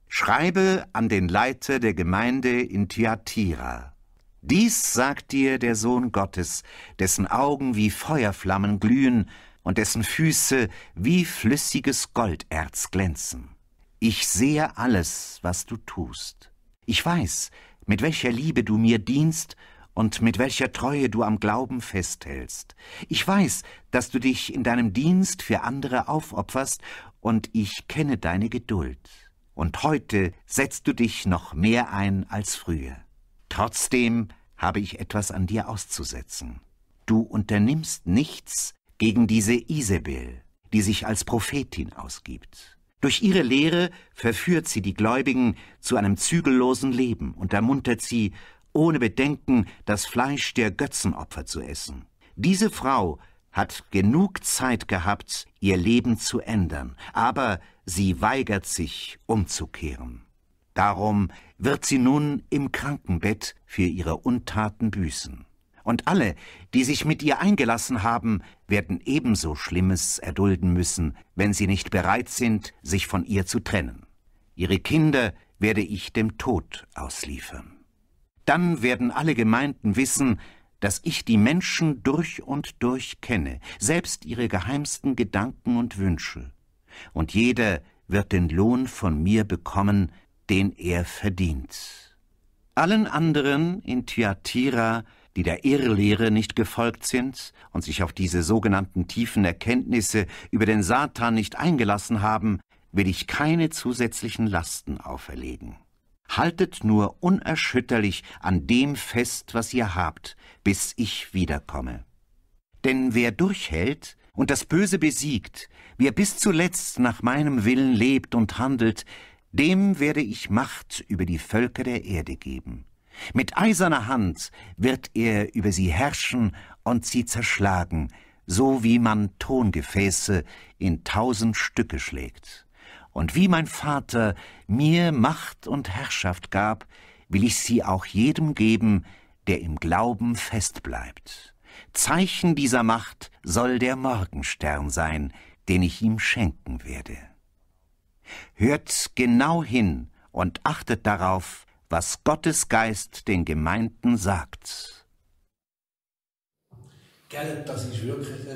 Schreibe an den Leiter der Gemeinde in Thyatira. Dies sagt dir der Sohn Gottes, dessen Augen wie Feuerflammen glühen und dessen Füße wie flüssiges Golderz glänzen. Ich sehe alles, was du tust. Ich weiß, mit welcher Liebe du mir dienst und mit welcher Treue du am Glauben festhältst. Ich weiß, dass du dich in deinem Dienst für andere aufopferst, und ich kenne deine Geduld. Und heute setzt du dich noch mehr ein als früher. Trotzdem habe ich etwas an dir auszusetzen. Du unternimmst nichts gegen diese Isabel, die sich als Prophetin ausgibt. Durch ihre Lehre verführt sie die Gläubigen zu einem zügellosen Leben und ermuntert sie, ohne Bedenken das Fleisch der Götzenopfer zu essen. Diese Frau hat genug Zeit gehabt, ihr Leben zu ändern, aber sie weigert sich, umzukehren. Darum wird sie nun im Krankenbett für ihre Untaten büßen. Und alle, die sich mit ihr eingelassen haben, werden ebenso Schlimmes erdulden müssen, wenn sie nicht bereit sind, sich von ihr zu trennen. Ihre Kinder werde ich dem Tod ausliefern. Dann werden alle Gemeinden wissen, dass ich die Menschen durch und durch kenne, selbst ihre geheimsten Gedanken und Wünsche. Und jeder wird den Lohn von mir bekommen, den er verdient. Allen anderen in Thyatira, die der Irrlehre nicht gefolgt sind und sich auf diese sogenannten tiefen Erkenntnisse über den Satan nicht eingelassen haben, will ich keine zusätzlichen Lasten auferlegen. Haltet nur unerschütterlich an dem fest, was ihr habt, bis ich wiederkomme. Denn wer durchhält und das Böse besiegt, wer bis zuletzt nach meinem Willen lebt und handelt, dem werde ich Macht über die Völker der Erde geben. Mit eiserner Hand wird er über sie herrschen und sie zerschlagen, so wie man Tongefäße in 1000 Stücke schlägt. Und wie mein Vater mir Macht und Herrschaft gab, will ich sie auch jedem geben, der im Glauben fest bleibt. Zeichen dieser Macht soll der Morgenstern sein, den ich ihm schenken werde. Hört genau hin und achtet darauf, was Gottes Geist den Gemeinden sagt. Gell, das ist wirklich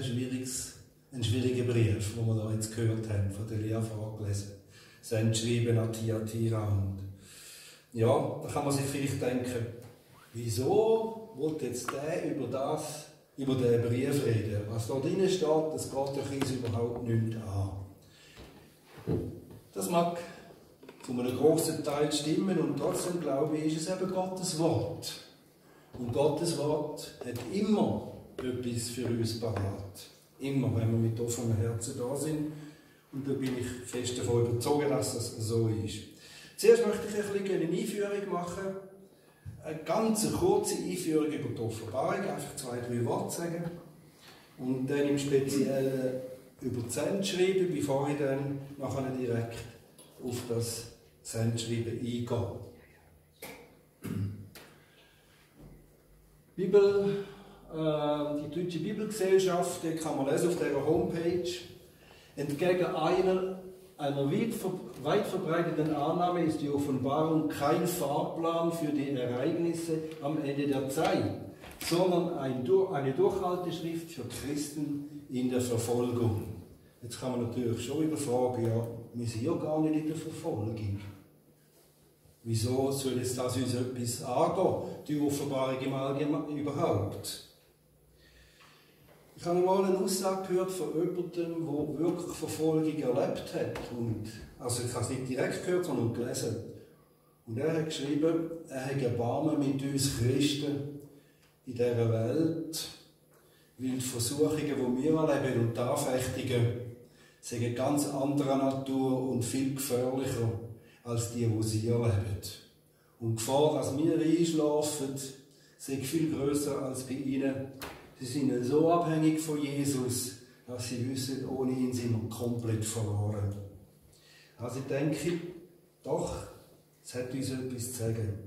ein schwieriger Brief, den wir da jetzt gehört haben, von der Lea vorgelesen. Sein Schreiben an Thyatira. Und ja, da kann man sich vielleicht denken, wieso will jetzt der über den Brief reden? Was da drin steht, das geht doch uns überhaupt nicht an. Das mag zu einem grossen Teil stimmen, und trotzdem glaube ich, ist es eben Gottes Wort. Und Gottes Wort hat immer etwas für uns parat. Immer, wenn wir mit offenem Herzen da sind. Und da bin ich fest davon überzeugt, dass das so ist. Zuerst möchte ich ein bisschen eine Einführung machen. Eine ganz kurze Einführung über die Offenbarung, einfach 2-3 Worte sagen. Und dann im Speziellen über die Sendschreiben, bevor ich dann nachher direkt auf das Sendschreiben eingehe. Bibel, die Deutsche Bibelgesellschaft, die kann man lesen auf dieser Homepage. Entgegen einer weit verbreiteten Annahme ist die Offenbarung kein Fahrplan für die Ereignisse am Ende der Zeit, sondern eine Durchhalteschrift für Christen in der Verfolgung. Jetzt kann man natürlich schon wieder fragen, ja, wir sind ja gar nicht in der Verfolgung. Wieso soll jetzt das uns etwas angehen, die Offenbarung im Allgemeinen überhaupt? Ich habe mal eine Aussage gehört von jemandem, der wirklich Verfolgung erlebt hat. Also ich habe es nicht direkt gehört, sondern gelesen. Und er hat geschrieben, er hat Erbarmen mit uns Christen in dieser Welt, weil die Versuchungen, die wir erleben und die Anfechtungen, sind ganz anderer Natur und viel gefährlicher als die sie erleben. Und die Gefahr, dass wir einschlafen, ist viel grösser als bei ihnen. Sie sind so abhängig von Jesus, dass sie wissen, ohne ihn sind wir komplett verloren. Also ich denke, doch, es hat uns etwas zu sagen.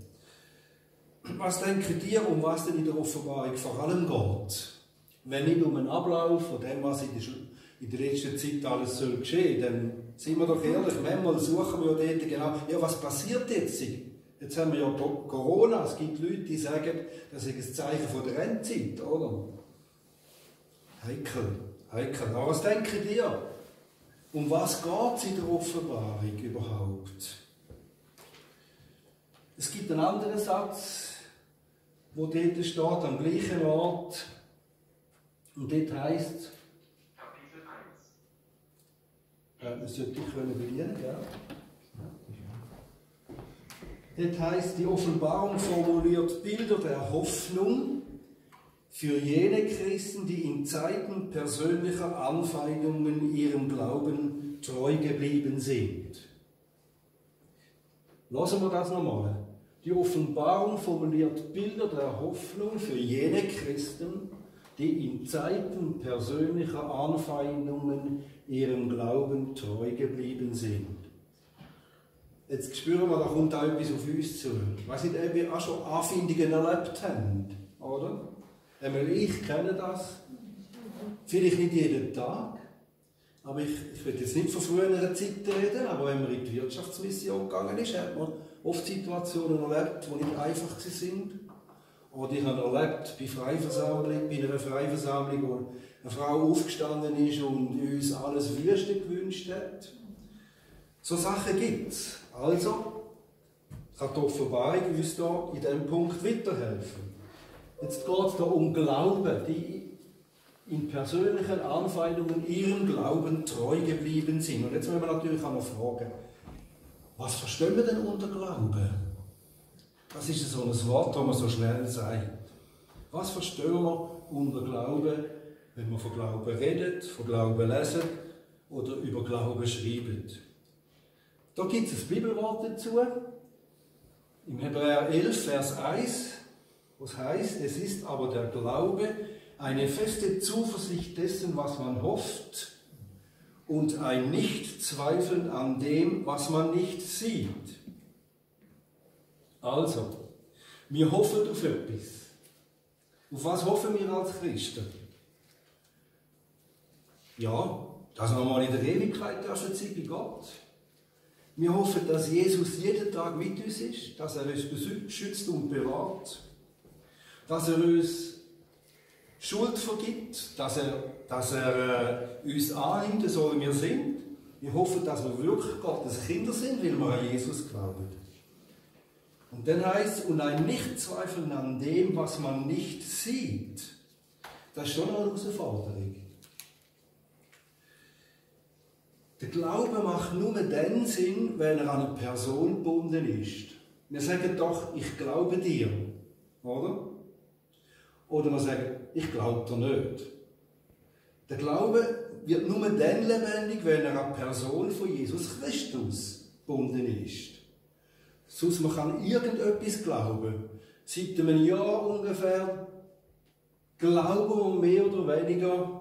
Was denken ihr, um was denn in der Offenbarung vor allem geht? Wenn nicht um einen Ablauf von dem, was in der letzten Zeit alles soll geschehen, dann sind wir doch ehrlich, manchmal suchen wir dort genau, ja, was passiert jetzt? Jetzt haben wir ja Corona, es gibt Leute, die sagen, das ist ein Zeichen von der Endzeit, oder? Heikel. Aber was denkt ihr? Um was geht es in der Offenbarung überhaupt? Es gibt einen anderen Satz, wo dort steht, am gleichen Ort, und dort heisst, Kapitel 1. das sollte ich bedienen, ja. Dort heisst, die Offenbarung formuliert Bilder der Hoffnung für jene Christen, die in Zeiten persönlicher Anfeindungen ihrem Glauben treu geblieben sind. Lassen wir das nochmal. Die Offenbarung formuliert Bilder der Hoffnung für jene Christen, die in Zeiten persönlicher Anfeindungen ihrem Glauben treu geblieben sind. Jetzt spüren wir, da kommt auch etwas auf uns zu. Ich weiss nicht, ob wir auch schon Anfeindungen erlebt haben, oder? Ich kenne das. Vielleicht nicht jeden Tag. Aber ich will jetzt nicht von früheren Zeiten reden, aber wenn man in die Wirtschaftsmission gegangen ist, hat man oft Situationen erlebt, die nicht einfach sind. Oder ich habe erlebt bei einer Freiversammlung, wo eine Frau aufgestanden ist und uns alles Wüste gewünscht hat. So Sachen gibt es. Also kann die Offenbarung uns da in diesem Punkt weiterhelfen. Jetzt geht es da um Glauben, die in persönlichen Anfeindungen ihrem Glauben treu geblieben sind. Und jetzt müssen wir natürlich auch noch fragen, was verstehen wir denn unter Glauben? Das ist so ein Wort, das man so schnell sagt. Was verstehen wir unter Glauben, wenn wir von Glauben reden, von Glauben lesen oder über Glauben schreiben? Da gibt es ein Bibelwort dazu, im Hebräer 11, Vers 1, was heißt, es ist aber der Glaube eine feste Zuversicht dessen, was man hofft, und ein Nichtzweifeln an dem, was man nicht sieht. Also, wir hoffen auf etwas. Auf was hoffen wir als Christen? Ja, dass wir mal in der Ewigkeit sein bei Gott. Wir hoffen, dass Jesus jeden Tag mit uns ist, dass er uns beschützt und bewahrt, dass er uns Schuld vergibt, dass er uns annimmt, so wie wir sind. Wir hoffen, dass wir wirklich Gottes Kinder sind, weil wir an Jesus glauben. Und dann heißt es, und ein Nichtzweifeln an dem, was man nicht sieht. Das ist schon eine Herausforderung. Der Glaube macht nur dann Sinn, wenn er an eine Person gebunden ist. Wir sagen doch, ich glaube dir, oder? Oder wir sagen, ich glaube dir nicht. Der Glaube wird nur dann lebendig, wenn er an die Person von Jesus Christus gebunden ist. Sonst man kann irgendetwas glauben. Seit einem Jahr ungefähr glauben wir mehr oder weniger,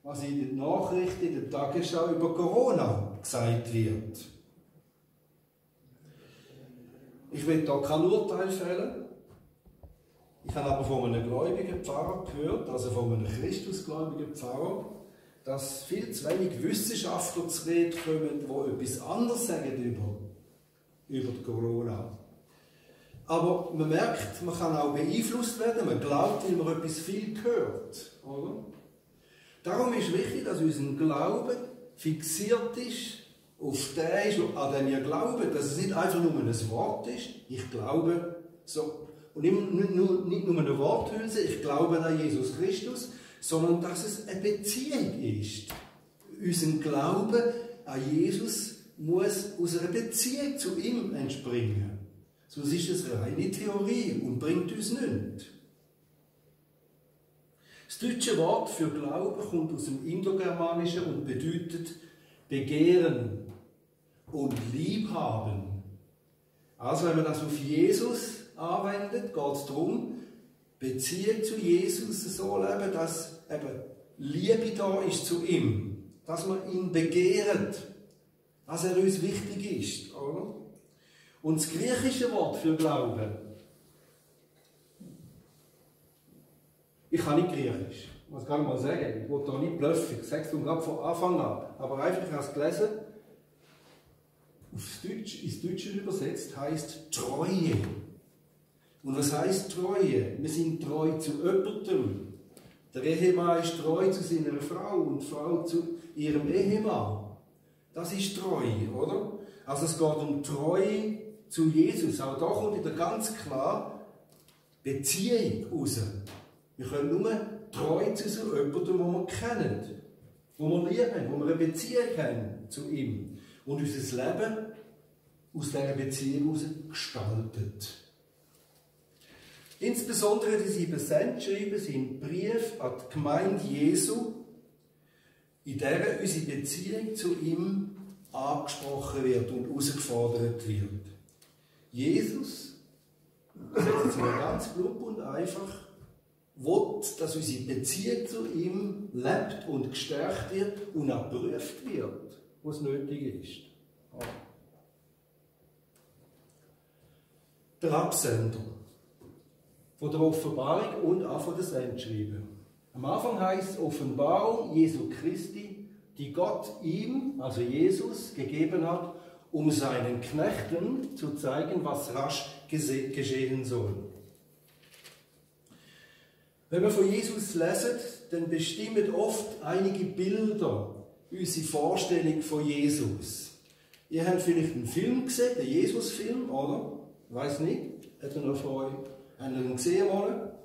was in den Nachrichten, in der Tagesschau über Corona gesagt wird. Ich will da kein Urteil fällen. Ich habe aber von einem gläubigen Pfarrer gehört, also von einem Christusgläubigen Pfarrer, dass viel zu wenig Wissenschaftler zu Reden kommen, die etwas anderes sagen über Corona. Aber man merkt, man kann auch beeinflusst werden, man glaubt, weil man etwas viel hört. Oder? Darum ist wichtig, dass unser Glaube fixiert ist auf den, an den wir glauben, dass es nicht einfach nur ein Wort ist, ich glaube so. Und nicht nur eine Worthülse, ich glaube an Jesus Christus, sondern dass es eine Beziehung ist. Unser Glaube an Jesus muss aus einer Beziehung zu ihm entspringen. Sonst ist es reine Theorie und bringt uns nichts. Das deutsche Wort für Glaube kommt aus dem Indogermanischen und bedeutet begehren und liebhaben. Also wenn man das auf Jesus anwendet, geht es darum, Beziehung zu Jesus so leben, dass eben Liebe da ist zu ihm, dass man ihn begehrt, dass er uns wichtig ist. Oder? Und das griechische Wort für Glauben Ich kann nicht Griechisch, muss ich gar nicht mal sagen. Ich will da nicht bluffen, ich sage es gerade von Anfang an. Aber einfach, ich habe es gelesen, ins Deutsche übersetzt, heisst Treue. Und was heisst Treue? Wir sind treu zu jemandem. Der Ehemann ist treu zu seiner Frau und die Frau zu ihrem Ehemann. Das ist Treue, oder? Also es geht um Treue zu Jesus. Auch da kommt wieder ganz klar Beziehung raus. Wir können nur treu zu so jemandem, den wir kennen, wo wir lieben, wo wir eine Beziehung haben zu ihm. Und unser Leben aus dieser Beziehung heraus gestaltet. Insbesondere die 7 Sendschreiben sind Briefe an die Gemeinde Jesu, in der unsere Beziehung zu ihm angesprochen wird und herausgefordert wird. Jesus, setzt es mal ganz plump und einfach, will, dass unsere Beziehung zu ihm lebt und gestärkt wird und auch geprüft wird, wo es nötig ist. Oh. Der Absender von der Offenbarung und auch von den Sendschreiben. Am Anfang heißt es Offenbarung Jesu Christi, die Gott ihm, also Jesus, gegeben hat, um seinen Knechten zu zeigen, was rasch geschehen soll. Wenn wir von Jesus lesen, dann bestimmen oft einige Bilder unsere Vorstellung von Jesus. Ihr habt vielleicht einen Film gesehen, den Jesus-Film, oder? Ich weiss nicht, hat er noch von euch einen gesehen mal?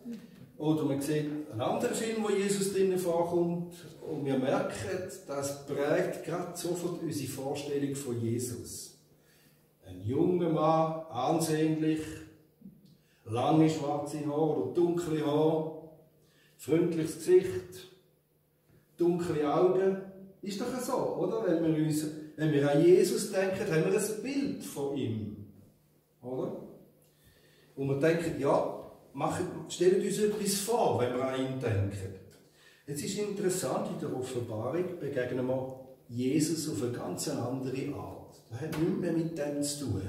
Oder man sieht einen anderen Film, wo Jesus drinnen vorkommt und wir merken, das prägt gerade sofort unsere Vorstellung von Jesus. Ein junger Mann, ansehnlich, lange schwarze Haare oder dunkle Haare, freundliches Gesicht, dunkle Augen. Ist doch so, oder? Wenn wir an Jesus denken, haben wir ein Bild von ihm. Oder? Und wir denken, ja, stellt uns etwas vor, wenn wir an ihn denken. Jetzt ist interessant, in der Offenbarung begegnen wir Jesus auf eine ganz andere Art. Das hat nichts mehr mit dem zu tun,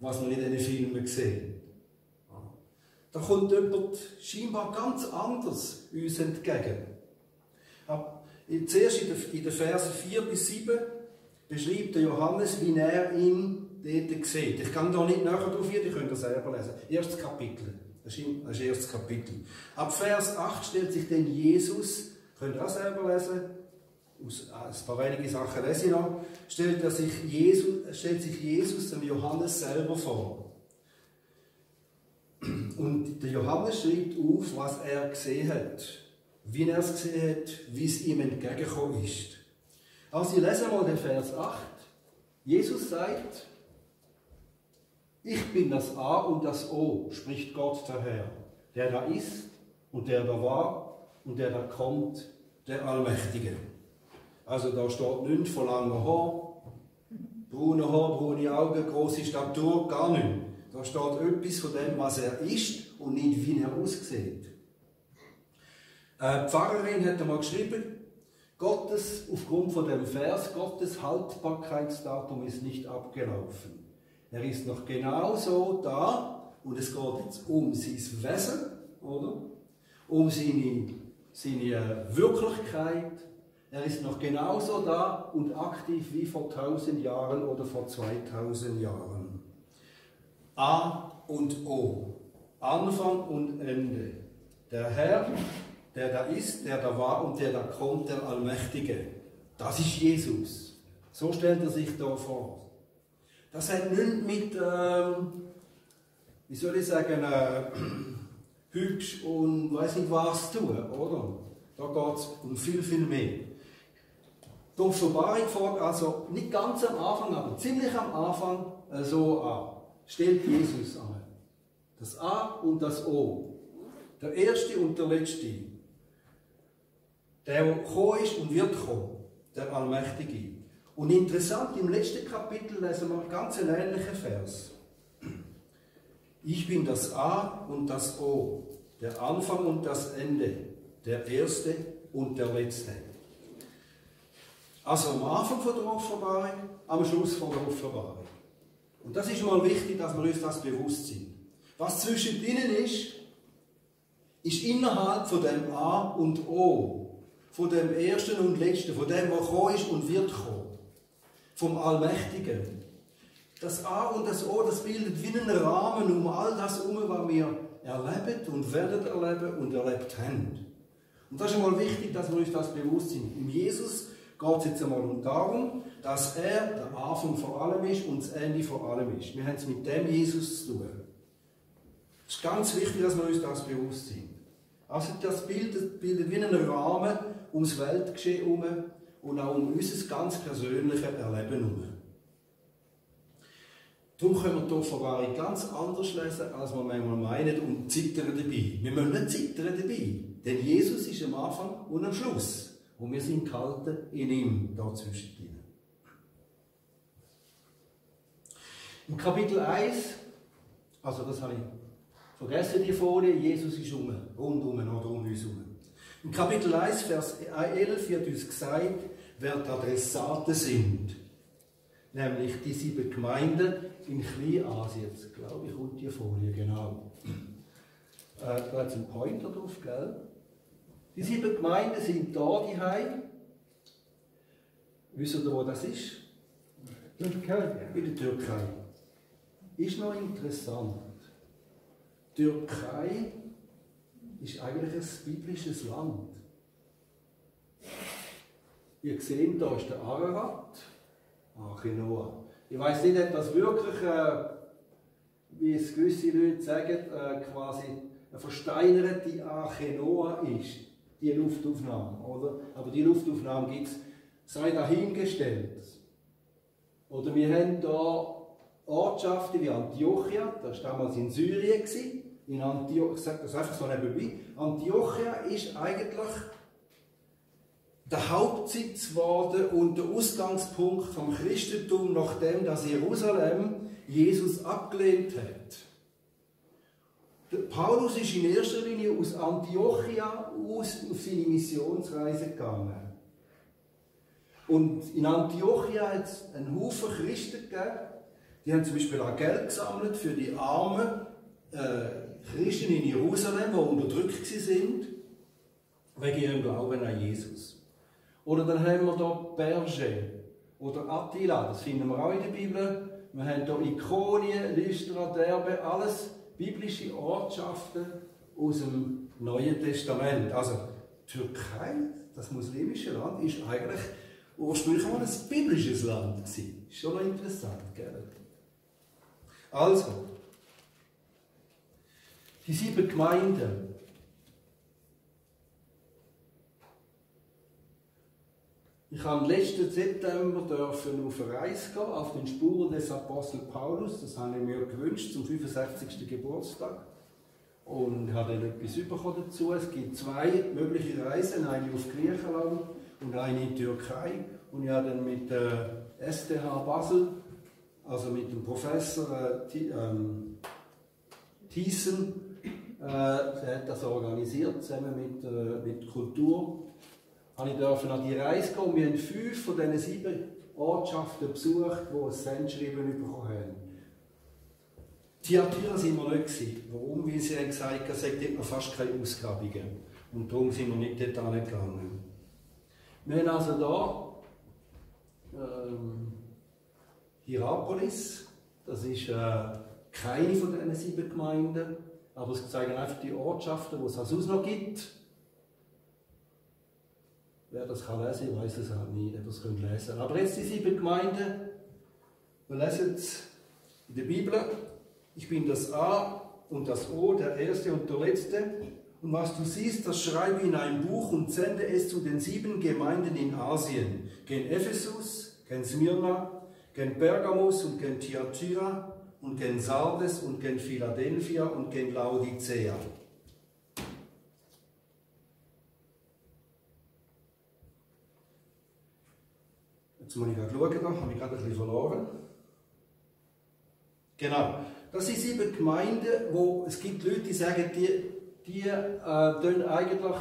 was wir in diesen Filmen sehen. Da kommt jemand scheinbar ganz anders uns entgegen. Aber zuerst in den Versen 4 bis 7 beschreibt der Johannes, wie er ihn dort sieht. Ich kann da nicht nachher drauf gehen, ihr könnt das selber lesen. Erstes Kapitel. Das ist das erste Kapitel. Ab Vers 8 stellt sich dann Jesus, könnt ihr auch selber lesen, ein paar wenige Sachen lese ich noch, stellt sich Jesus dem Johannes selber vor. Und der Johannes schreibt auf, was er gesehen hat, wie er es gesehen hat, wie es ihm entgegengekommen ist. Also ich lese mal den Vers 8. Jesus sagt, ich bin das A und das O, spricht Gott der Herr, der da ist und der da war und der da kommt, der Allmächtige. Also da steht nichts von langem Haar, braunen Haar, braune Augen, grosse Statur, gar nichts. Da steht etwas von dem, was er ist und nicht, wie er aussieht. Die Pfarrerin hat einmal geschrieben, aufgrund von dem Vers, Gottes Haltbarkeitsdatum ist nicht abgelaufen. Er ist noch genauso da und es geht jetzt um sein Wesen, oder? Um seine Wirklichkeit. Er ist noch genauso da und aktiv wie vor 1000 Jahren oder vor 2000 Jahren. A und O, Anfang und Ende. Der Herr, der da ist, der da war und der da kommt, der Allmächtige. Das ist Jesus. So stellt er sich da vor. Das hat nichts mit, wie soll ich sagen, hübsch und weiss nicht was zu tun, oder? Da geht es um viel, viel mehr. Die Offenbarung fängt also nicht ganz am Anfang, aber ziemlich am Anfang so an. Stellt Jesus an. Das A und das O. Der Erste und der Letzte. Der gekommen ist und wird kommen. Der Allmächtige. Und interessant, im letzten Kapitel lesen wir ganz einen ähnlichen Vers. Ich bin das A und das O. Der Anfang und das Ende. Der Erste und der Letzte. Also am Anfang von der Offenbarung, am Schluss von der Offenbarung. Und das ist mal wichtig, dass wir uns das bewusst sind. Was zwischen ihnen ist, ist innerhalb von dem A und O, von dem Ersten und Letzten, von dem, was gekommen ist und wird kommen, vom Allmächtigen. Das A und das O, das bildet wie einen Rahmen um all das herum, was wir erleben und werden erleben und erlebt haben. Und das ist einmal wichtig, dass wir uns das bewusst sind. Im Jesus geht es jetzt einmal darum, dass er der Anfang von allem ist und das Ende von allem ist. Wir haben es mit dem Jesus zu tun. Es ist ganz wichtig, dass wir uns das bewusst sind. Also das bildet wie einen Rahmen ums Weltgeschehen herum und auch um unser ganz persönliches Erleben herum. Darum können wir die Offenbarung ganz anders lesen, als wir manchmal meinen, und zittern dabei. Wir müssen nicht zittern dabei, denn Jesus ist am Anfang und am Schluss. Und wir sind gehalten in ihm, dazwischen. Im Kapitel 1, also das habe ich vergessen, die Folie, Jesus ist rundum oder um uns herum. Im Kapitel 1, Vers 11 wird uns gesagt, wer die Adressaten sind. Nämlich die 7 Gemeinden in Kleinasien. Jetzt glaube ich, kommt die Folie, genau. Da hat es einen Pointer drauf, gell? Die 7 Gemeinden sind da daheim. Wisst ihr, wo das ist? In der Türkei. Ist noch interessant. Die Türkei ist eigentlich ein biblisches Land. Ihr seht, da ist der Ararat, Arche Noah. Ich weiss nicht, ob das wirklich, wie es gewisse Leute sagen, quasi eine versteinerte Arche Noah ist, die Luftaufnahme. Oder? Aber die Luftaufnahme gibt es, sei dahingestellt. Oder wir haben hier Ortschaften wie Antiochia, das war damals in Syrien. In Antiochia, ich sage das einfach so nebenbei. Antiochia ist eigentlich der Hauptsitz geworden und der Ausgangspunkt vom Christentum, nachdem das Jerusalem Jesus abgelehnt hat. Der Paulus ist in erster Linie aus Antiochia aus auf seine Missionsreise gegangen. Und in Antiochia hat es einen Haufen Christen gegeben, die haben zum Beispiel auch Geld gesammelt für die armen Christen in Jerusalem, die unterdrückt waren, wegen ihrem Glauben an Jesus. Oder dann haben wir hier Perge oder Attila, das finden wir auch in der Bibel. Wir haben hier Ikonien, Lystra, Derbe, alles biblische Ortschaften aus dem Neuen Testament. Also die Türkei, das muslimische Land, ist eigentlich ursprünglich mal ein biblisches Land gewesen. Ist schon noch interessant, gell? Also, die 7 Gemeinden. Ich habe letzten September auf eine Reise gehen, auf den Spuren des Apostel Paulus. Das habe ich mir gewünscht zum 65. Geburtstag. Und habe dann etwas bekommen dazu. Es gibt 2 mögliche Reisen, eine auf Griechenland und eine in die Türkei. Und ich habe dann mit der STH Basel, also mit dem Professor Thiessen, der hat das organisiert, zusammen mit Kultur, habe ich an die Reise gehen. Wir haben 5 von diesen 7 Ortschaften besucht, die ein Sendschreiben bekommen haben. Thyatira sind wir nicht gewesen. Warum? Weil sie haben gesagt, es sei noch fast keine Ausgrabungen. Und darum sind wir nicht dort angegangen. Wir haben also hier Hierapolis, das ist keine von diesen 7 Gemeinden, aber es zeigen einfach die Ortschaften, die es sonst noch gibt. Wer das kann lesen, ich weiß es auch nicht, ob ihr es lesen könnt. Aber jetzt die 7 Gemeinden, wir lesen es in der Bibel. Ich bin das A und das O, der Erste und der Letzte. Und was du siehst, das schreibe in ein Buch und sende es zu den 7 Gemeinden in Asien. Gen Ephesus, gen Smyrna, gen Pergamus und gen Thyatira und gen Sardes und gen Philadelphia und gen Laodicea. Jetzt muss ich gerade schauen, da habe ich gerade ein bisschen verloren. Genau, das sind 7 Gemeinden, wo es gibt Leute, die sagen, die tun eigentlich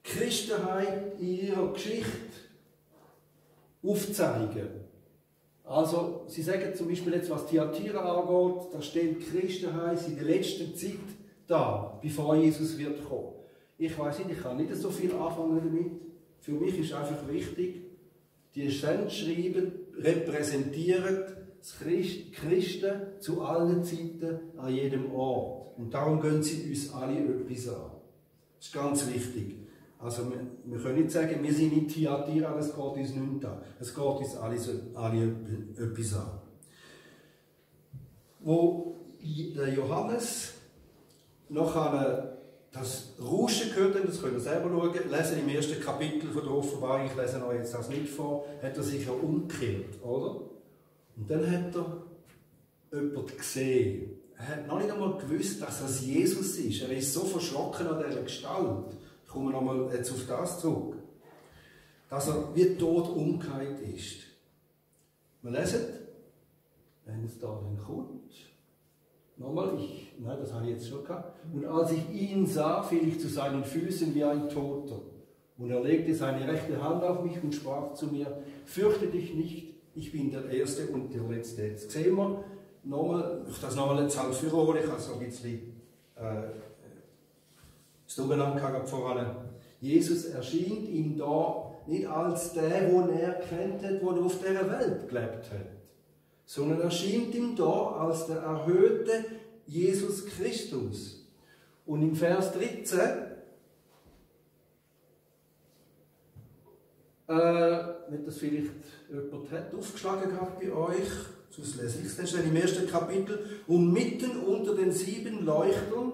Christenheit in ihrer Geschichte aufzeigen. Also, sie sagen zum Beispiel jetzt, was Thyatira angeht, da steht Christenheit in der letzten Zeit da, bevor Jesus wird kommen. Ich weiß nicht, ich kann nicht so viel anfangen damit. Für mich ist einfach wichtig, die Sendschreiben repräsentieren Christen zu allen Zeiten, an jedem Ort. Und darum gehen sie uns alle etwas an. Das ist ganz wichtig. Also wir können nicht sagen, wir sind in Thyatira, es geht uns nicht an. Es geht uns alle etwas an. Wo der Johannes noch das Rauschen gehört hat, das könnt ihr selber schauen, lesen im ersten Kapitel von der Offenbarung, ich lese euch jetzt das nicht vor, hat er sich ja umgekehrt, oder? Und dann hat er jemanden gesehen. Er hat noch nicht einmal gewusst, dass das Jesus ist. Er ist so verschrocken an dieser Gestalt. Ich komme nochmal jetzt auf das zurück. Dass er wie tot umgekehrt ist. Wir lesen, wenn es da dann kommt. Nochmal, nein, das habe ich jetzt schon gehabt. Und als ich ihn sah, fiel ich zu seinen Füßen wie ein Toter. Und er legte seine rechte Hand auf mich und sprach zu mir, fürchte dich nicht, ich bin der Erste und der Letzte. Jetzt sehen wir, nochmal, ich das nochmal jetzt halt für euch, ich habe so ein bisschen das Durcheinander voran. Jesus erscheint ihm da nicht als der, den er kennt hat, der auf dieser Welt gelebt hat, sondern erscheint ihm da als der erhöhte Jesus Christus. Und im Vers 13 wenn das vielleicht jemand hat aufgeschlagen gehabt bei euch, sonst lese ich es dann schnell im ersten Kapitel. Und mitten unter den 7 Leuchtern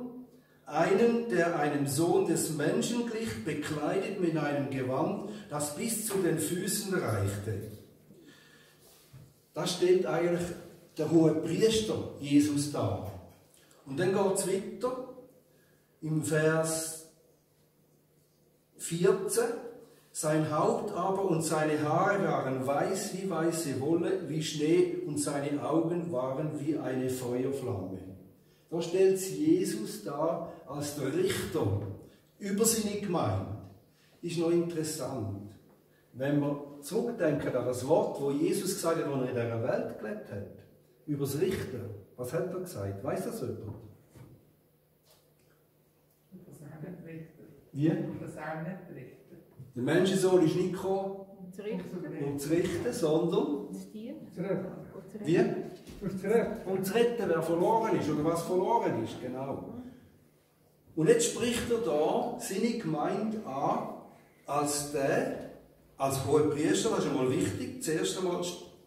einen, der einem Sohn des Menschen glich, bekleidet mit einem Gewand, das bis zu den Füßen reichte. Da steht eigentlich der hohe Priester Jesus da. Und dann geht es weiter im Vers 14. Sein Haupt aber und seine Haare waren weiß wie weiße Wolle, wie Schnee, und seine Augen waren wie eine Feuerflamme. Da stellt Jesus dar als der Richter über seine Gemeinde. Ist noch interessant. Wenn wir zurückdenken an das Wort, wo Jesus gesagt hat, als er in dieser Welt gelebt hat, über das Richter, was hat er gesagt? Weiss das jemand? Das auch nicht Richter. Wie? Das auch nicht Richter. Der Menschensohn ist nicht gekommen, Um zu richten, sondern wie? Um zu retten, wer verloren ist oder was verloren ist, genau. Und jetzt spricht er da seine Gemeinde an als Hohepriester, das ist einmal wichtig, zuerst einmal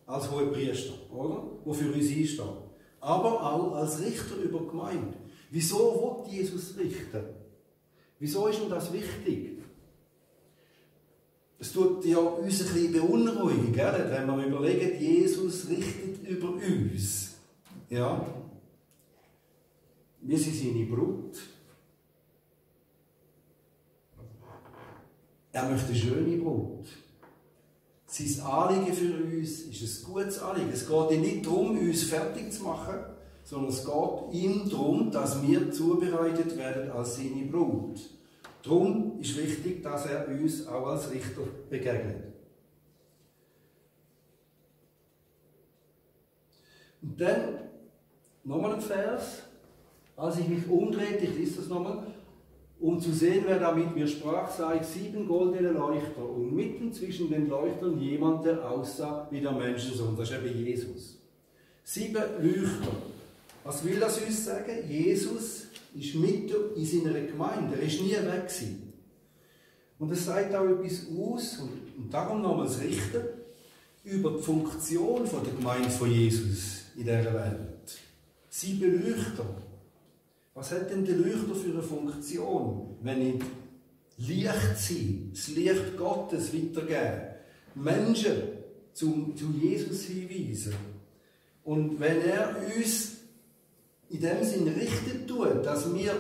als Hohepriester, oder? Der für uns einsteht. Aber auch als Richter über die Gemeinde. Wieso will Jesus richten? Wieso ist ihm das wichtig? Es tut ja uns ein bisschen beunruhigen, gell? Wenn wir überlegen, Jesus richtet über uns. Ja? Wir sind seine Brut. Er möchte eine schöne Brut. Sein Anliegen für uns ist ein gutes Anliegen. Es geht ihm nicht darum, uns fertig zu machen, sondern es geht ihm darum, dass wir zubereitet werden als seine Brut. Darum ist wichtig, dass er uns auch als Richter begegnet. Und dann nochmal ein Vers. Als ich mich umdrehte, ich lese das nochmal, um zu sehen, wer da mit mir sprach, sah ich 7 goldene Leuchter und mitten zwischen den Leuchtern jemand, der aussah wie der Menschensohn. Das ist eben Jesus. 7 Leuchter. Was will das uns sagen? Jesus ist mitten in seiner Gemeinde. Er ist nie weg gewesen. Und es sagt auch etwas aus, und darum nochmals richten, über die Funktion der Gemeinde von Jesus in dieser Welt. 7 Leuchter. Was hat denn der Leuchter für eine Funktion? Wenn ich Licht sein, das Licht Gottes weitergeben, Menschen zu Jesus hinweisen. Und wenn er uns in dem Sinne richtet tut, dass wir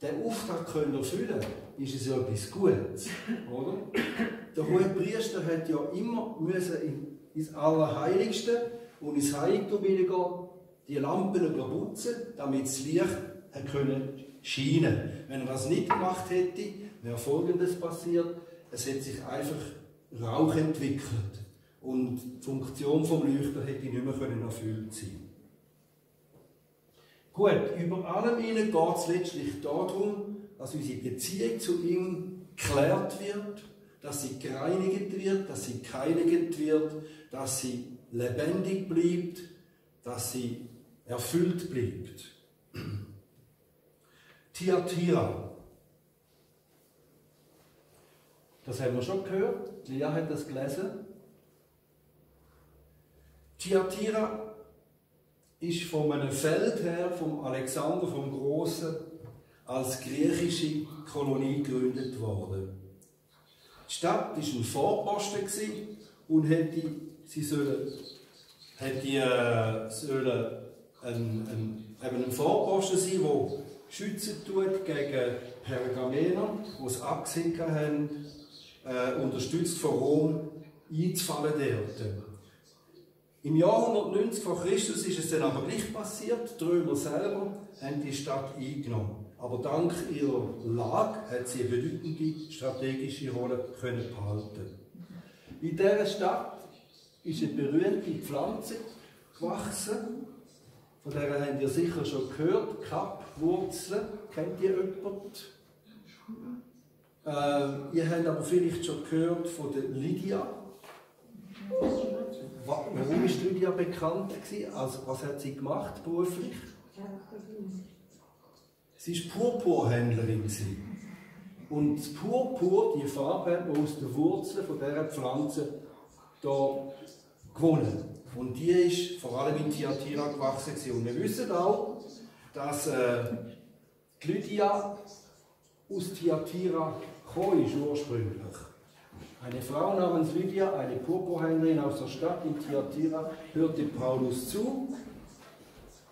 den Auftrag erfüllen können, ist es ja etwas Gutes. Oder? Der Hohepriester hat ja immer ins Allerheiligste und ins Heiligtum hineingehen, die Lampen putzen, damit das Licht können scheinen. Wenn er das nicht gemacht hätte, wäre Folgendes passiert: Es hätte sich einfach Rauch entwickelt und die Funktion vom Leuchter hätte nicht mehr erfüllt sein. Gut, über allem ihnen geht es letztlich darum, dass unsere Beziehung zu ihm geklärt wird, dass sie gereinigt wird, dass sie geheiligt wird, dass sie lebendig bleibt, dass sie erfüllt bleibt. Thyatira. Das haben wir schon gehört, Lea hat das gelesen. Thyatira ist von einem Feldherr, vom Alexander vom Großen, als griechische Kolonie gegründet worden. Die Stadt war ein Vorposten und sollen ein Vorposten sein, der schützen tut gegen Pergamener, die es abgesehen haben, unterstützt von Rom, einzufallen dort. Im Jahr 190 vor Christus ist es dann aber nicht passiert. Die Römer selber haben die Stadt eingenommen. Aber dank ihrer Lage hat sie eine bedeutende strategische Rolle behalten. In dieser Stadt ist eine berühmte Pflanze gewachsen. Von der habt ihr sicher schon gehört. Kappwurzeln. Kennt ihr jemand? Ihr habt aber vielleicht schon gehört von der Lydia. Warum ist Lydia bekannt gewesen? Also, was hat sie gemacht beruflich? Sie war Purpurhändlerin. Und das Purpur, die Farbe, hat man aus den Wurzeln von dieser Pflanze hier gewonnen. Und die ist vor allem in Thyatira gewachsen. Und wir wissen auch, dass die Lydia aus Thyatira gekommen ist ursprünglich. Eine Frau namens Lydia, eine Purpurhändlerin aus der Stadt in Thyatira, hörte Paulus zu.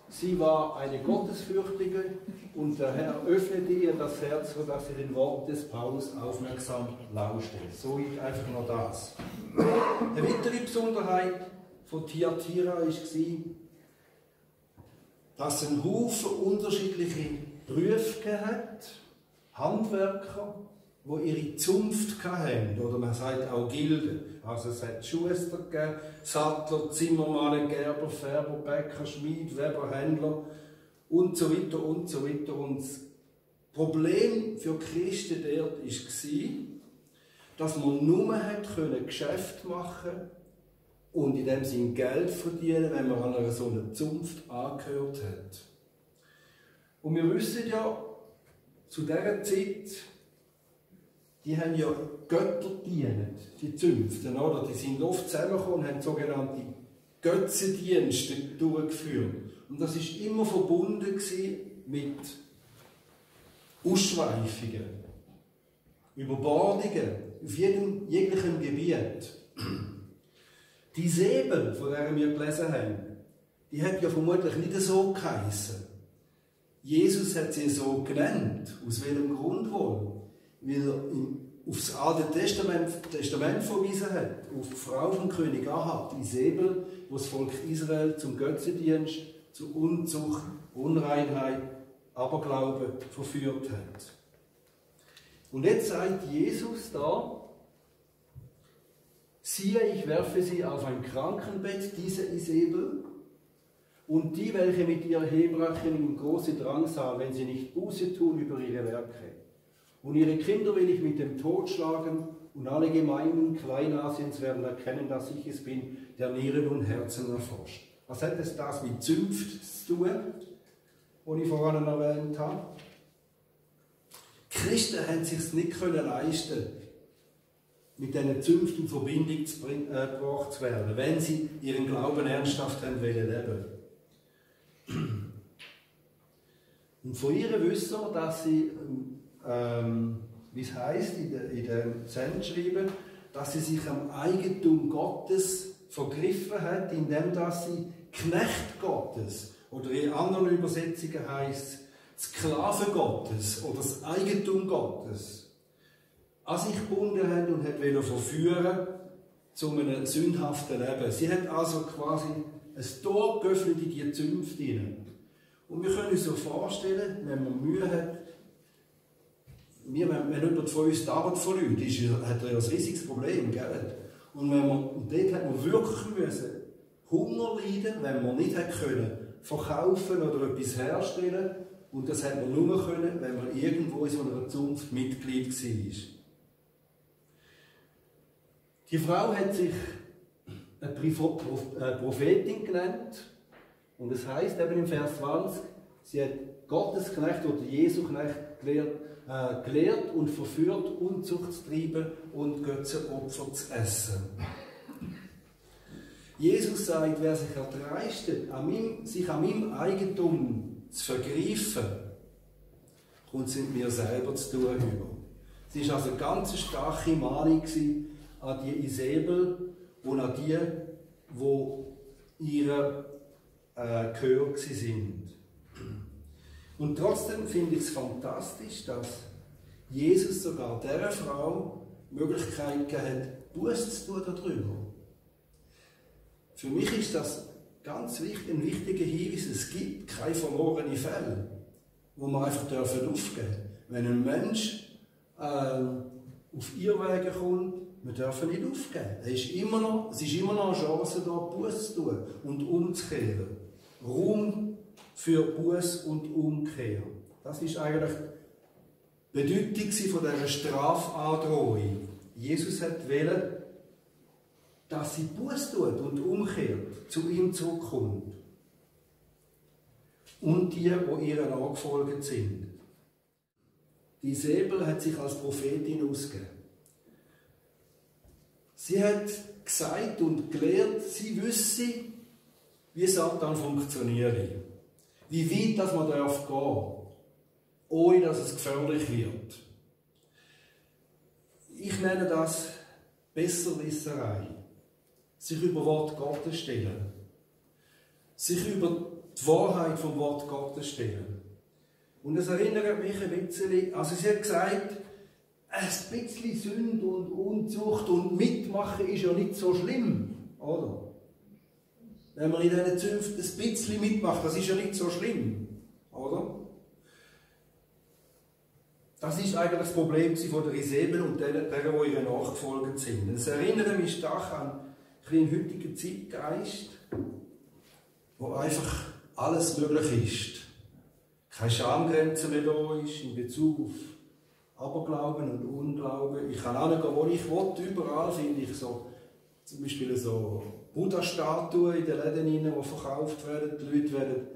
Sie war eine Gottesfürchtige und der Herr öffnete ihr das Herz, sodass sie den Worten des Paulus aufmerksam lauschte. So einfach nur das. Eine weitere Besonderheit von Thyatira war, dass es einen Haufen unterschiedliche Berufe hat, Handwerker, die ihre Zunft hatten, oder man sagt auch Gilden. Also es hat Schuster gegeben, Sattler, Zimmermann, Gerber, Färber, Bäcker, Schmied, Weber, Händler und so weiter und so weiter. Und das Problem für die Christen dort war, dass man nur Geschäfte machen konnte und in dem Sinne Geld verdienen, wenn man an einer so einer Zunft angehört hat. Und wir wissen ja, zu dieser Zeit, die haben ja Götter gedient, die Zünften, oder? Die sind oft zusammengekommen und haben sogenannte Götzendienste durchgeführt. Und das war immer verbunden mit Ausschweifungen, Überbordungen auf jeglichem Gebiet. Die Säbel, von der wir gelesen haben, die hat ja vermutlich nicht so geheissen. Jesus hat sie so genannt. Aus welchem Grund wohl? Weil er auf das Alte Testament verwiesen hat, auf die Frau von König Ahab, Isabel, die das Volk Israel zum Götzendienst, zu Unzucht, Unreinheit, Aberglauben verführt hat. Und jetzt sagt Jesus da, siehe, ich werfe sie auf ein Krankenbett, diese Isabel, und die, welche mit ihr herbrechen in große Drangsal, wenn sie nicht Buße tun über ihre Werke. Und ihre Kinder will ich mit dem Tod schlagen, und alle Gemeinden Kleinasiens werden erkennen, dass ich es bin, der Nieren und Herzen erforscht. Was hat es das mit Zünft zu tun, was ich vorhin erwähnt habe? Die Christen haben es sich nicht leisten, mit diesen Zünften in Verbindung gebracht zu werden, wenn sie ihren Glauben ernsthaft haben leben. Und von ihr wissen wir, dass sie, wie es heisst in dem Sendschreiben, dass sie sich am Eigentum Gottes vergriffen hat, indem sie Knecht Gottes, oder in anderen Übersetzungen heisst es Sklave Gottes oder das Eigentum Gottes, an sich gebunden hat und hat verführen zu einem sündhaften Leben. Sie hat also quasi ein Tor geöffnet in die Zünfte hinein. Und wir können uns so vorstellen, wenn man Mühe hat, wenn jemand von uns die Arbeit verliert, hat er ja ein riesiges Problem, gell? Und dort hat man wirklich Hunger leiden, wenn man nicht können verkaufen oder etwas herstellen. Und das hat man nur können, wenn man irgendwo in so einer Zunft Mitglied war. Die Frau hat sich eine Prophetin genannt. Und es heisst eben im Vers 20, sie hat Gottesknecht oder Jesu-Knecht gelehrt und verführt, Unzucht zu treiben und Götzenopfer zu essen. Jesus sagt, wer sich erdreistet, sich an meinem Eigentum zu vergreifen, kommt es mit mir selber zu tun über. Es war also eine ganz starke Mahnung an die Isabel und an die, die ihre Gehör sind. Und trotzdem finde ich es fantastisch, dass Jesus sogar dieser Frau die Möglichkeit gegeben hat, Buße zu tun darüber. Für mich ist das ganz wichtig, ein wichtiger Hinweis, es gibt keine verlorenen Fälle, wo man einfach aufgeben dürfen. Wenn ein Mensch auf Irrwege kommt, wir dürfen nicht aufgeben. Es ist immer noch eine Chance, da Buße zu tun und umzukehren. Raum für Buße und Umkehr. Das ist eigentlich die Bedeutung von dieser Strafandrohung. Jesus hat wollen, dass sie Buße tut und umkehrt, zu ihm zurückkommt. Und die ihr nachgefolgt sind. Die Isabel hat sich als Prophetin ausgegeben. Sie hat gesagt und gelehrt, sie wüsste, wie Satan funktioniert. Wie weit dass man gehen darf, ohne dass es gefährlich wird. Ich nenne das Besserwisserei. Sich über Wort Gottes stellen. Sich über die Wahrheit vom Wort Gottes stellen. Und es erinnert mich ein bisschen, also sie hat gesagt, ein bisschen Sünde und Unzucht und Mitmachen ist ja nicht so schlimm, oder? Wenn man in diesen Zünften ein bisschen mitmacht, das ist ja nicht so schlimm, oder? Das ist eigentlich das Problem von der Isabel und derer, die ihr nachgefolgt sind. Es erinnert mich stark an den heutigen Zeitgeist, wo einfach alles möglich ist. Keine Schamgrenze mehr da ist in Bezug auf Aberglauben und Unglauben. Ich kann hingehen, wo ich will. Überall finde ich so, zum Beispiel so Buddha-Statuen in den Läden, die verkauft werden. Die Leute werden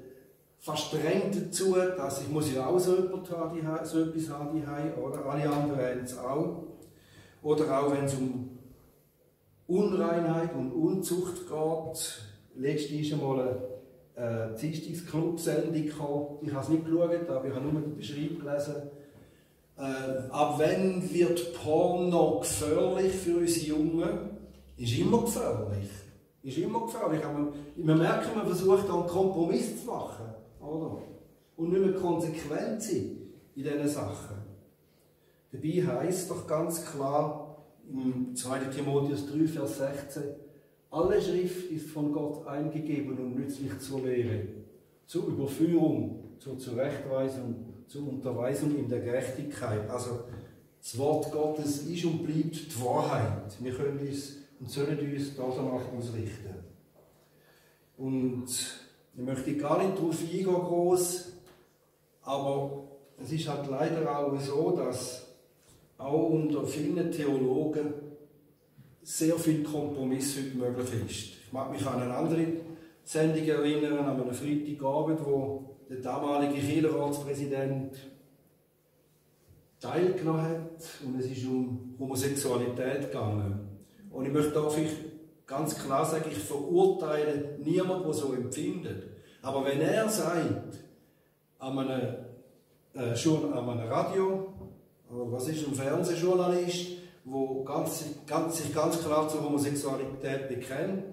fast drängt dazu, dass ich ja auch so etwas haben, oder? Alle anderen haben es auch. Oder auch wenn es um Unreinheit und Unzucht geht. Letztens ist einmal eine Dienstagsclub-Sendung gekommen. Ich habe es nicht geschaut, aber ich habe nur den Beschreibung gelesen. Ab wann wird Porno gefährlich für unsere Jungen? Ist immer gefährlich. Ist immer gefährlich. Wir merken, man versucht da einen Kompromiss zu machen. Oder? Und nicht mehr konsequent sein in diesen Sachen. Dabei heisst doch ganz klar, im 2. Timotheus 3, Vers 16, alle Schrift ist von Gott eingegeben und nützlich zur Lehre, zur Überführung, zur Zurechtweisung, zur Unterweisung in der Gerechtigkeit. Also das Wort Gottes ist und bleibt die Wahrheit. Wir können uns und sollen uns danach ausrichten. Und ich möchte gar nicht darauf eingehen, gross, aber es ist halt leider auch so, dass auch unter vielen Theologen sehr viel Kompromiss heute möglich ist. Ich mag mich an eine andere Sendung erinnern, an einen Freitagabend, wo der damalige Kirchenratspräsident teilgenommen hat und es ist um Homosexualität gegangen. Und ich möchte da ganz klar sagen, ich verurteile niemanden, der so empfindet. Aber wenn er sagt, an einem Radio, oder was ist ein Fernsehjournalist, der sich ganz klar zur Homosexualität bekennt,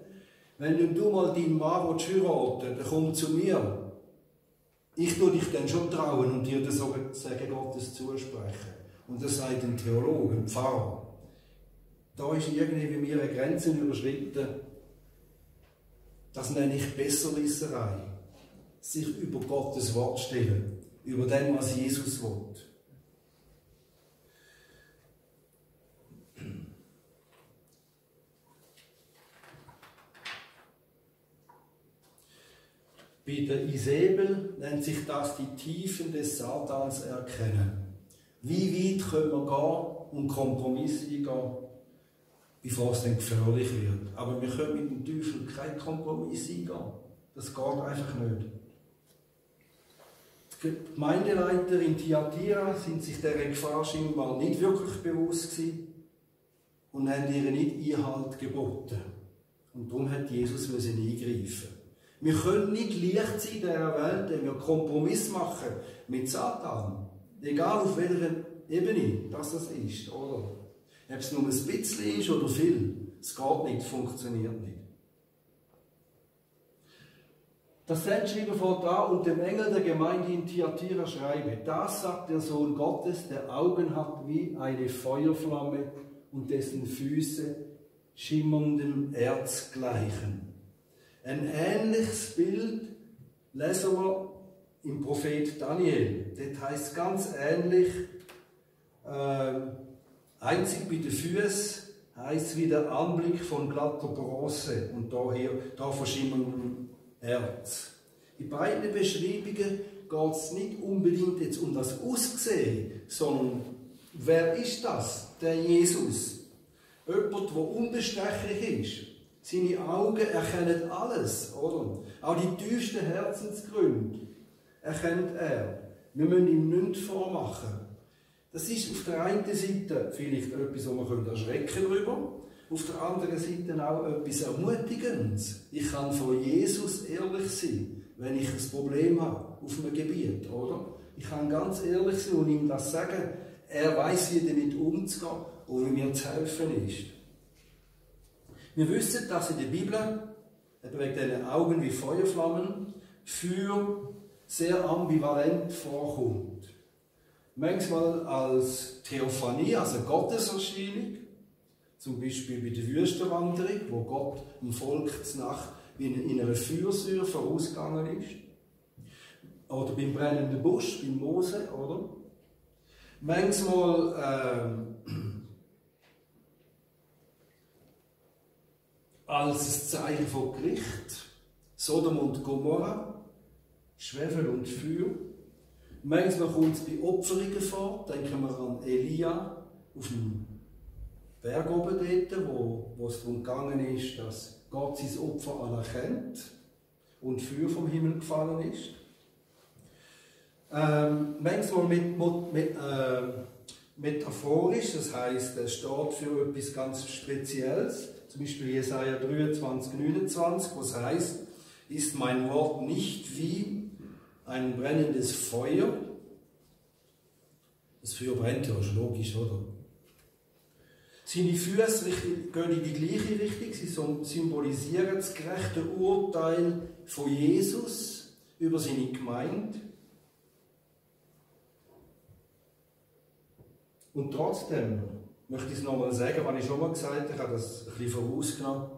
wenn du mal deinen Mann heiraten willst, dann komm zu mir. Ich tue dich dann schon trauen und dir das Segen Gottes zusprechen. Und das sagt ein Theologe, ein Pfarrer. Da ist irgendwie bei mir eine Grenze überschritten. Das nenne ich Besserwisserei. Sich über Gottes Wort stellen, über dem, was Jesus will. Bei der Isabel nennt sich das die Tiefen des Satans erkennen. Wie weit können wir gehen und Kompromisse eingehen, bevor es dann gefährlich wird. Aber wir können mit dem Teufel keinen Kompromiss eingehen. Das geht einfach nicht. Die Gemeindeleiter in Thyatira sind sich dieser Gefahr scheinbar nicht wirklich bewusst gewesen und haben ihr nicht Einhalt geboten. Und darum hat Jesus eingreifen. Wir können nicht leicht sein in dieser Welt, wenn wir Kompromiss machen mit Satan. Egal auf welcher Ebene das ist, oder? Ob es nur ein bisschen ist oder viel. Es geht nicht, funktioniert nicht. Das Sendschreiben fährt an und dem Engel der Gemeinde in Thyatira schreibe: Das sagt der Sohn Gottes, der Augen hat wie eine Feuerflamme und dessen Füße schimmerndem Erz gleichen. Ein ähnliches Bild lesen wir im Prophet Daniel. Dort heißt es ganz ähnlich, einzig bei den Füßen heißt es wie der Anblick von glatter Bronze und da verschimmerndem Erz. In beiden Beschreibungen geht es nicht unbedingt jetzt um das Aussehen, sondern wer ist das? Der Jesus. Jemand, der unbestechlich ist. Seine Augen erkennen alles, oder? Auch die tiefsten Herzensgründe erkennt er. Wir müssen ihm nichts vormachen. Das ist auf der einen Seite vielleicht etwas, wo man erschrecken darüber. Auf der anderen Seite auch etwas Ermutigendes. Ich kann von Jesus ehrlich sein, wenn ich ein Problem habe auf einem Gebiet, oder? Ich kann ganz ehrlich sein und ihm das sagen. Er weiß, wie damit umzugehen und wie mir zu helfen ist. Wir wissen, dass in der Bibel, wegen diesen Augen wie Feuerflammen, Feuer sehr ambivalent vorkommt. Manchmal als Theophanie, also Gotteserscheinung, zum Beispiel bei der Wüstenwanderung, wo Gott dem Volk Nacht in einer Feuersäule vorausgegangen ist. Oder beim brennenden Busch, beim Mose, oder? Manchmal als ein Zeichen von Gericht, Sodom und Gomorra, Schwefel und Feuer. Manchmal kommt es bei Opferungen vor, denken wir an Elia auf dem Berg oben dort, wo es darum gegangen ist, dass Gott sein Opfer anerkennt und Feuer vom Himmel gefallen ist. Manchmal metaphorisch, das heisst, es steht für etwas ganz Spezielles. Zum Beispiel Jesaja 23, 29, wo es heisst, ist mein Wort nicht wie ein brennendes Feuer? Das Feuer brennt ja, ist logisch, oder? Seine Füße gehen in die gleiche Richtung, sie symbolisieren das gerechte Urteil von Jesus über seine Gemeinde. Und trotzdem möchte ich es nochmal sagen, was ich schon mal gesagt habe, ich habe das ein bisschen vorausgenommen.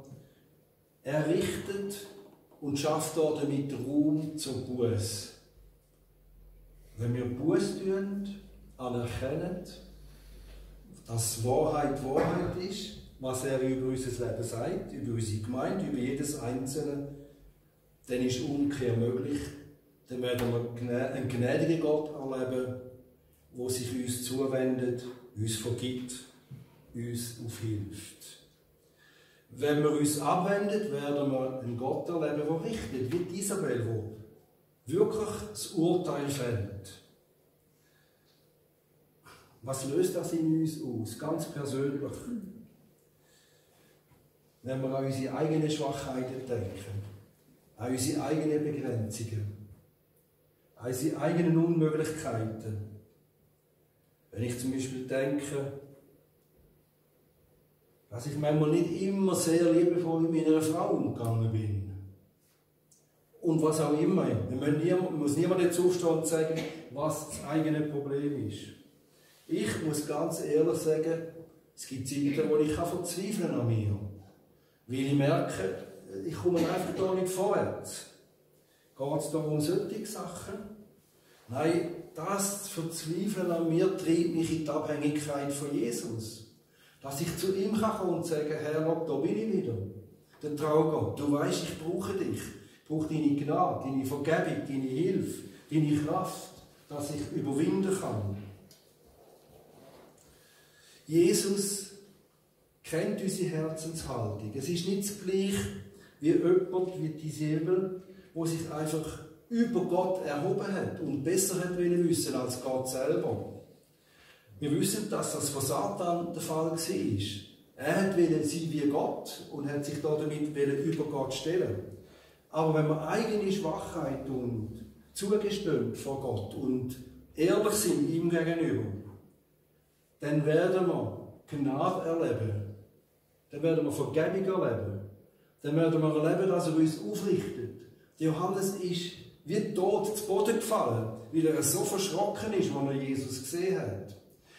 Er richtet und schafft damit Raum zur Buße. Wenn wir Buße tun, anerkennen, dass Wahrheit Wahrheit ist, was er über unser Leben sagt, über unsere Gemeinde, über jedes Einzelne, dann ist Umkehr möglich. Dann werden wir einen gnädigen Gott erleben, der sich uns zuwendet, uns vergibt, uns aufhilft. Wenn wir uns abwenden, werden wir einen Gott erleben, der richtet, wie Isabel, der wirklich das Urteil fällt. Was löst das in uns aus? Ganz persönlich. Wenn wir an unsere eigenen Schwachheiten denken, an unsere eigenen Begrenzungen, an unsere eigenen Unmöglichkeiten. Wenn ich zum Beispiel denke, dass ich manchmal nicht immer sehr liebevoll mit meiner Frau umgegangen bin. Und was auch immer. Man muss niemand dazu aufstehen und sagen, was das eigene Problem ist. Ich muss ganz ehrlich sagen, es gibt Zeiten, wo ich verzweifeln an mir. Weil ich merke, ich komme einfach da nicht vorwärts. Geht es da um solche Sachen? Nein, das Verzweifeln an mir treibt mich in die Abhängigkeit von Jesus. Dass ich zu ihm kommen kann und sagen, Herr, da bin ich wieder. Der Traugott, du weißt, ich brauche dich. Ich braucht deine Gnade, deine Vergebung, deine Hilfe, deine Kraft, dass ich überwinden kann. Jesus kennt unsere Herzenshaltung. Es ist nicht das Gleiche wie jemand, wie die Säbel, der sich einfach über Gott erhoben hat und besser hat wissen als Gott selber. Wir wissen, dass das von Satan der Fall war. Er wollte sein wie Gott und hat sich damit über Gott stellen. Aber wenn wir eigene Schwachheit und zugestehen vor Gott und ehrlich sind ihm gegenüber, dann werden wir Gnade erleben. Dann werden wir Vergebung erleben. Dann werden wir erleben, dass er uns aufrichtet. Johannes ist wie tot zu Boden gefallen, weil er so verschrocken ist, als er Jesus gesehen hat.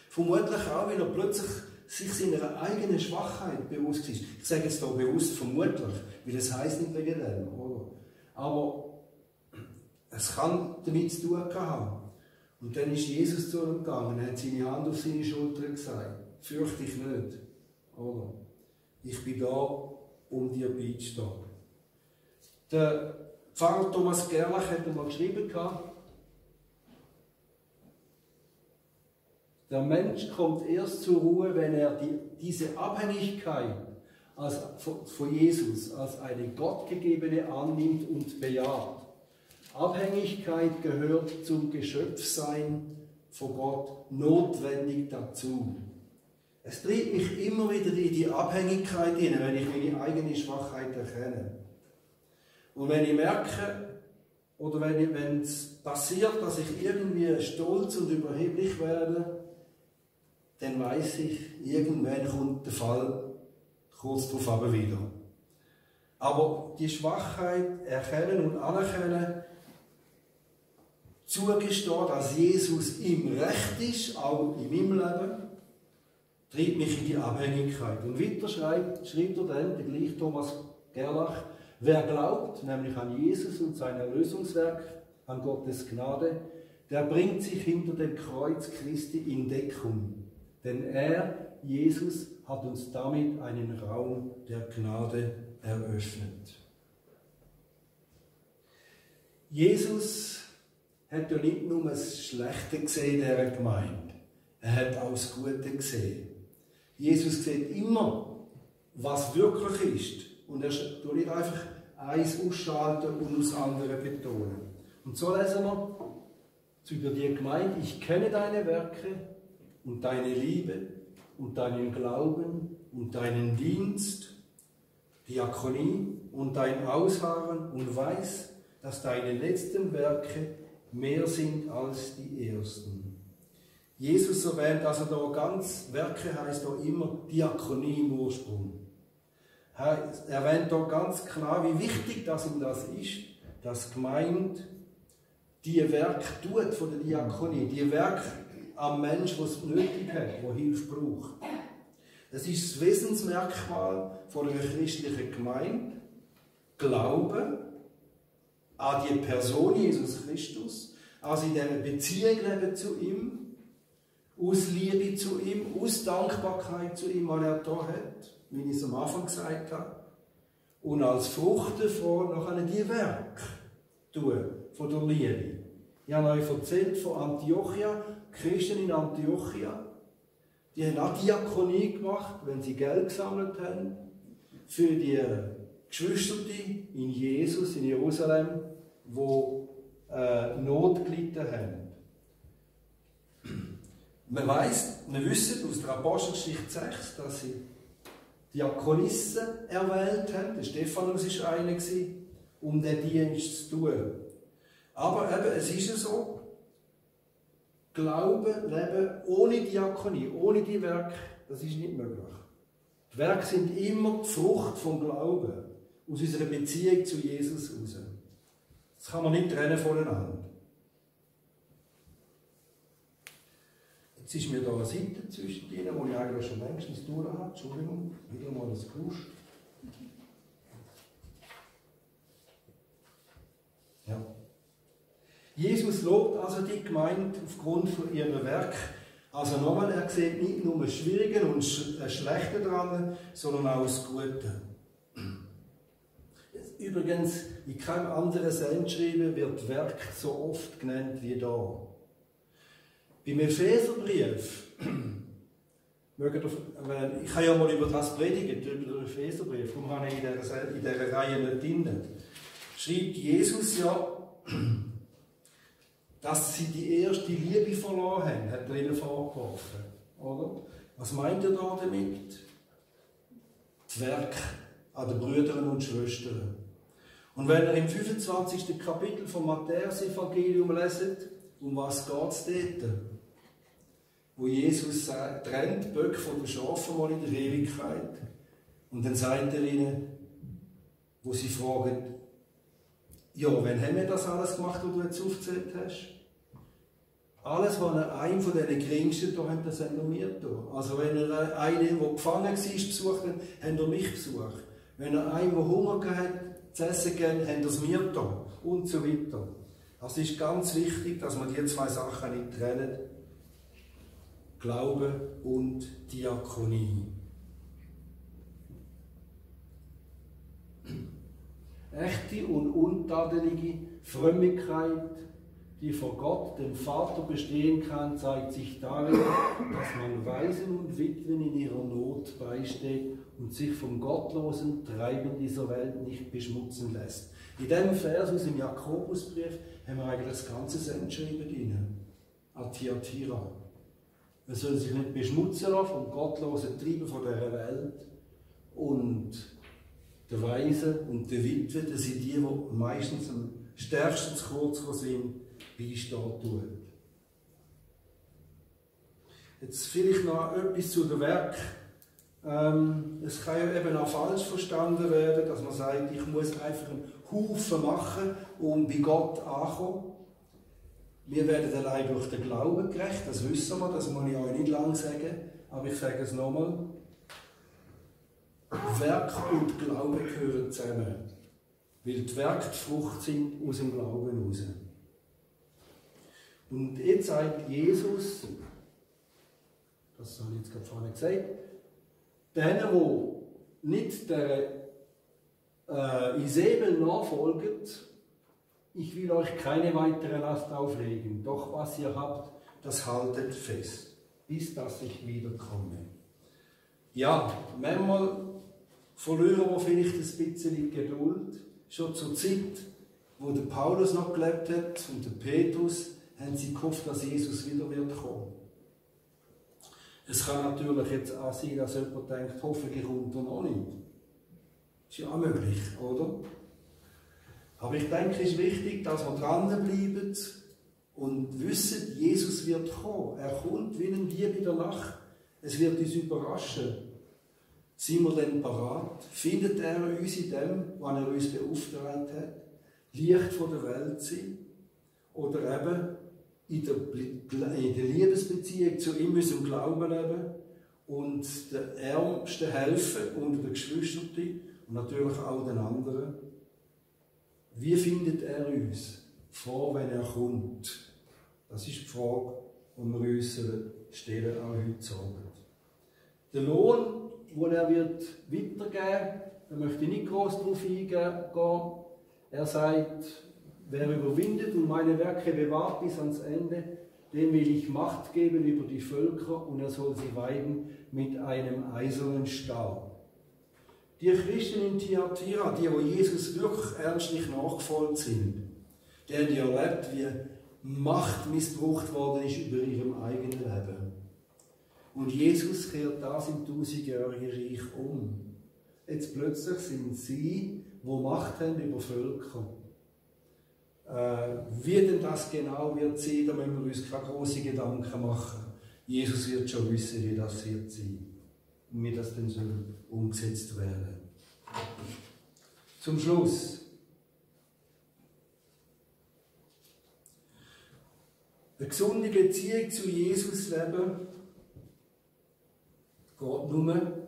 Vermutlich auch, weil er plötzlich sich seiner eigenen Schwachheit bewusst ist. Ich sage jetzt hier bewusst vermutlich, weil das heisst nicht wegen dem, oder? Aber es kann damit zu tun haben. Und dann ist Jesus zu ihm gegangen und hat seine Hand auf seine Schulter gesagt: Fürchte dich nicht, oder? Ich bin da, um dir beizustehen. Der Pfarrer Thomas Gerlach hat einmal geschrieben, der Mensch kommt erst zur Ruhe, wenn er diese Abhängigkeit von Jesus als eine gottgegebene annimmt und bejaht. Abhängigkeit gehört zum Geschöpfsein von Gott notwendig dazu. Es treibt mich immer wieder in die Abhängigkeit hinein, wenn ich meine eigene Schwachheit erkenne. Und wenn ich merke, oder wenn es passiert, dass ich irgendwie stolz und überheblich werde, dann weiss ich, irgendwann kommt der Fall kurz darauf wieder. Aber die Schwachheit erkennen und anerkennen, zugestehen, dass Jesus im Recht ist, auch in meinem Leben, treibt mich in die Abhängigkeit. Und weiter schreibt er dann, der gleiche Thomas Gerlach: Wer glaubt, nämlich an Jesus und sein Erlösungswerk, an Gottes Gnade, der bringt sich hinter dem Kreuz Christi in Deckung. Denn er, Jesus, hat uns damit einen Raum der Gnade eröffnet. Jesus hat ja nicht nur das Schlechte gesehen in dieser Gemeinde, er hat auch das Gute gesehen. Jesus sieht immer, was wirklich ist. Und er tut nicht einfach eins ausschalten und das andere betonen. Und so lesen wir über die Gemeinde: Ich kenne deine Werke und deine Liebe und deinen Glauben und deinen Dienst, Diakonie und dein Ausharren und weiß, dass deine letzten Werke mehr sind als die ersten. Jesus erwähnt also da ganz, Werke heisst da immer Diakonie im Ursprung. Er erwähnt da ganz klar, wie wichtig das ihm das ist, dass die Gemeinde die Werke tut von der Diakonie, die Werke am Menschen, der es nötig hat, der Hilfe braucht. Das ist das Wesensmerkmal von einer christlichen Gemeinde. Glauben an die Person Jesus Christus, also in dieser Beziehung leben zu ihm, aus Liebe zu ihm, aus Dankbarkeit zu ihm, was er da hat, wie ich es am Anfang gesagt habe, und als Frucht davon noch die Werke tun, von der Liebe. Ich habe euch erzählt von Antiochia, Christen in Antiochia, die haben auch Diakonie gemacht, wenn sie Geld gesammelt haben, für die Geschwister in Jesus, in Jerusalem, die Not gelitten haben. Wir wissen aus der Apostelgeschichte 6, dass sie Diakonissen erwählt haben. Der Stephanus war einer, um den Dienst zu tun. Aber eben, es ist so, Glauben, Leben ohne Diakonie, ohne die Werke, das ist nicht möglich. Die Werke sind immer die Frucht vom Glauben, aus unserer Beziehung zu Jesus heraus. Das kann man nicht trennen voneinander. Jetzt ist mir da eine Seite zwischen ihnen, die ich eigentlich schon längstens durch habe. Entschuldigung, wieder mal das Geräusch. Ja. Jesus lobt also die Gemeinde aufgrund von ihrem Werk. Also nochmal, er sieht nicht nur das Schwierige und das Schlechte daran, sondern auch das Gute. Übrigens, in keinem anderen Sendschreiben wird Werk so oft genannt wie da. Beim Epheserbrief, ich habe ja mal über das predigt, über den Epheserbrief, darum habe ich in dieser Reihe nicht drin, schreibt Jesus ja, dass sie die erste Liebe verloren haben, hat er ihnen vorgeworfen. Oder? Was meint er da damit? Das Werk an den Brüdern und Schwestern. Und wenn ihr im 25. Kapitel vom Matthäus-Evangelium leset, um was geht es dort? Wo Jesus sagt, trennt die Böcke von den Schafen mal in der Ewigkeit. Und dann sagt er ihnen, wo sie fragen, ja, wann haben wir das alles gemacht, was du jetzt aufgezählt hast? Alles, was er einem von diesen Geringsten da hat, das haben wir mir da. Also wenn er einen, der gefangen war, besucht hat, haben er mich besucht. Wenn er einen, der Hunger hat, zu essen gegeben, haben er mir da. Und so weiter. Also es ist ganz wichtig, dass man die zwei Sachen nicht trennen. Glaube und Diakonie. Echte und untadelige Frömmigkeit, die vor Gott, dem Vater, bestehen kann, zeigt sich darin, dass man Waisen und Witwen in ihrer Not beisteht und sich vom gottlosen Treiben dieser Welt nicht beschmutzen lässt. In diesem Vers aus dem Jakobusbrief haben wir eigentlich das ganze Sendschreiben drin, an Thyatira. Man soll sich nicht beschmutzen lassen vom gottlosen Treiben von dieser Welt. Und der Weise und der Witwe, das sind die, die meistens am stärksten zu kurz sind, beistehen tun. Jetzt vielleicht noch etwas zu dem Werk. Es kann ja eben auch falsch verstanden werden, dass man sagt, ich muss einfach einen Haufen machen, um bei Gott anzukommen. Wir werden allein durch den Glauben gerecht, das wissen wir, das muss ich euch nicht lang sagen, aber ich sage es nochmal. Werk und Glaube gehören zusammen, weil die Werke die Frucht sind aus dem Glauben heraus. Und jetzt sagt Jesus, das habe ich jetzt gerade vorhin gesagt, denen, die nicht der Isabel nachfolgen, ich will euch keine weitere Last auflegen, doch was ihr habt, das haltet fest, bis dass ich wiederkomme. Ja, manchmal verlieren wir vielleicht ein bisschen Geduld. Schon zur Zeit, wo der Paulus noch gelebt hat und der Petrus, haben sie gehofft, dass Jesus wieder wird kommen. Es kann natürlich jetzt auch sein, dass jemand denkt, hoffentlich kommt er noch nicht. Ist ja auch möglich, oder? Aber ich denke, es ist wichtig, dass wir dranbleiben und wissen, Jesus wird kommen. Er kommt wie ein Dieb in der Nacht. Es wird uns überraschen. Sind wir denn parat? Findet er uns in dem, was er uns beauftragt hat? Licht von der Welt sein? Oder eben in der Liebesbeziehung zu ihm unserem Glauben leben und den Ärmsten helfen unter den Geschwistern und natürlich auch den anderen? Wie findet er uns vor, wenn er kommt? Das ist die Frage, die wir uns stellen, auch heute Abend. Der Lohn, den er wird weitergeben, da möchte ich nicht groß darauf eingehen. Er sagt, wer überwindet und meine Werke bewahrt bis ans Ende, dem will ich Macht geben über die Völker und er soll sie weiden mit einem eisernen Stab. Die Christen in Thyatira, die, wo Jesus wirklich ernstlich nachgefolgt sind, die haben ja erlebt, wie Macht missbraucht worden ist über ihrem eigenen Leben. Und Jesus kehrt das im 1000-jährigen Reich um. Jetzt plötzlich sind sie, die Macht haben über Völker. Wie denn das genau wird sein, da müssen wir uns keine grossen Gedanken machen. Jesus wird schon wissen, wie das wird sein. Und wie das dann soll umgesetzt werden. Zum Schluss. Eine gesunde Beziehung zu Jesus leben geht nur,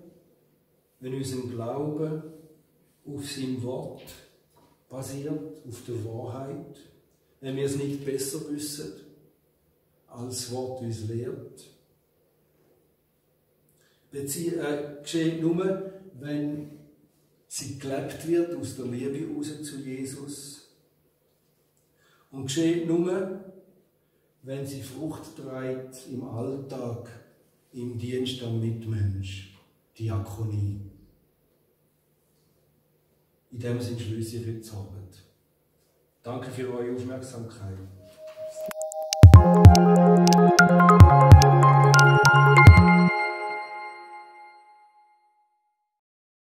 wenn unser Glaube auf sein Wort basiert, auf der Wahrheit, wenn wir es nicht besser wissen, als das Wort uns lehrt. Geschieht nur, wenn sie gelebt wird aus der Liebe heraus zu Jesus und geschieht nur, wenn sie Frucht trägt im Alltag, im Dienst am Mitmensch, Diakonie. In dem Sinne schließe ich heute Abend. Danke für eure Aufmerksamkeit.